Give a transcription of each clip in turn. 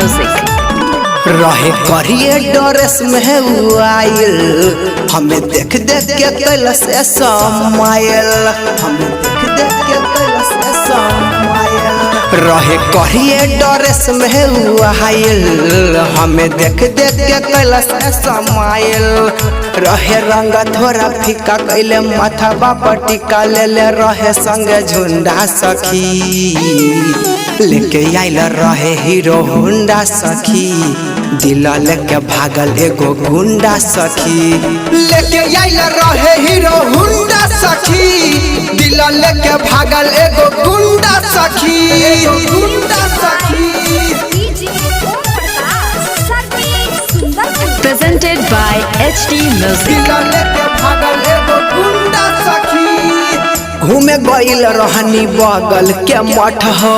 Music. रहे करिए dress में उ आइल, हमें देख देख के कैलस समायल, हमें देख देख के कैलस समायल। रहे करिए ड्रेस में उ आइल, हमें देख देख के कैलस समायल। रहे रंग थोड़ा फीका कैले माथा बाप टीका ले ले रहे संग झुंडा सखी, लेके आइल रहे हीरो होंडा सखी, दिल लेके भागल एगो गुंडा सखी। लेके आइल रहे हीरो होंडा सखी, दिल लेके भागल एगो गुंडा सखी, गुंडा सखी। Presented by HD Music. दिल लेके भागल एगो गुंडा सखी। घूमे गइल रहनी बगल के मठ हो,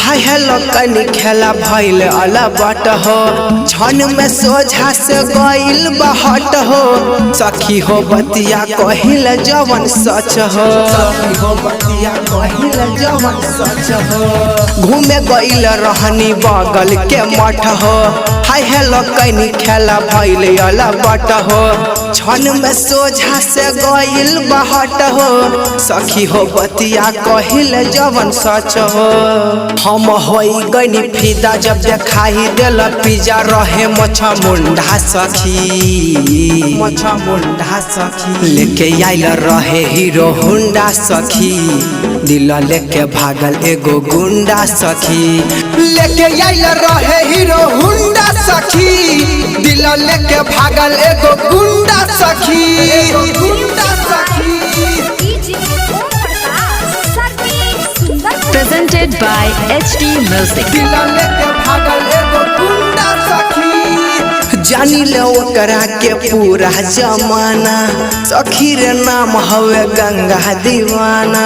हाय हेलो कनी खेला भइल अलबट हो, छन में सोझा से गइल बहट हो, सखी हो बतिया कहिल जवन सच हो, सखी हो बतिया कहिल जवन सच हो। घूमे गइल रहनी बगल के मठ हो, हाय हेलो कनी खेला भइल अलबट हो, छन में सोझा से गइल बहट हो, सखी हो बतिया कहिल जवन सच हो। हम होई गनी फिदा जब देखाई देल पिज्जा, रहे मछा मुंडा सखी, मछा मुंडा सखी। लेके आइल रहे हीरो होंडा सखी, दिल लेके भागल एगो गुंडा सखी। लेके आइल रहे हीरो होंडा सखी, दिल लेके भागल एगो गुंडा सखी, गुंडा सखी। Presented by HD Music. दिल लेके भागल एगो गुंडा सखी। जानी ले ओकरा के पूरा जमाना, सखी रे नाम हवे गंगा दीवाना,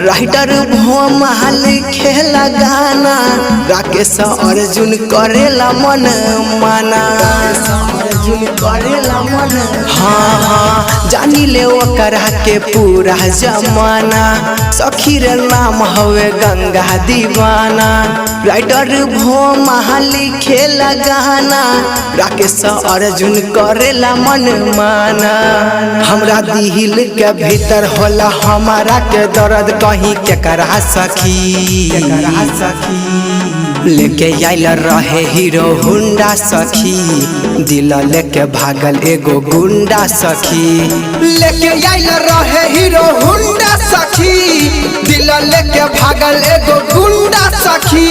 राइटर भोमाल खेला गाना, राकेश अर्जुन करेला मन माना, अर्जुन करेला मन। हाँ हाँ जानी ले ओकरा के पूरा जमाना, सखी रे नाम हवे गंगा दीवाना, राइटर भोमाल खेला गाना, राकेश अर्जुन करेला मन माना। हमरा दिल के भीतर होला हमारा के दर्द कहीं केकरा सखी, केकरा सखी। लेके आइल रहे हीरो होंडा सखी, दिल लेके भागल एगो गुंडा सखी। लेके आइल रहे हीरो होंडा सखी, दिल लेके भागल एगो गुंडा सखी।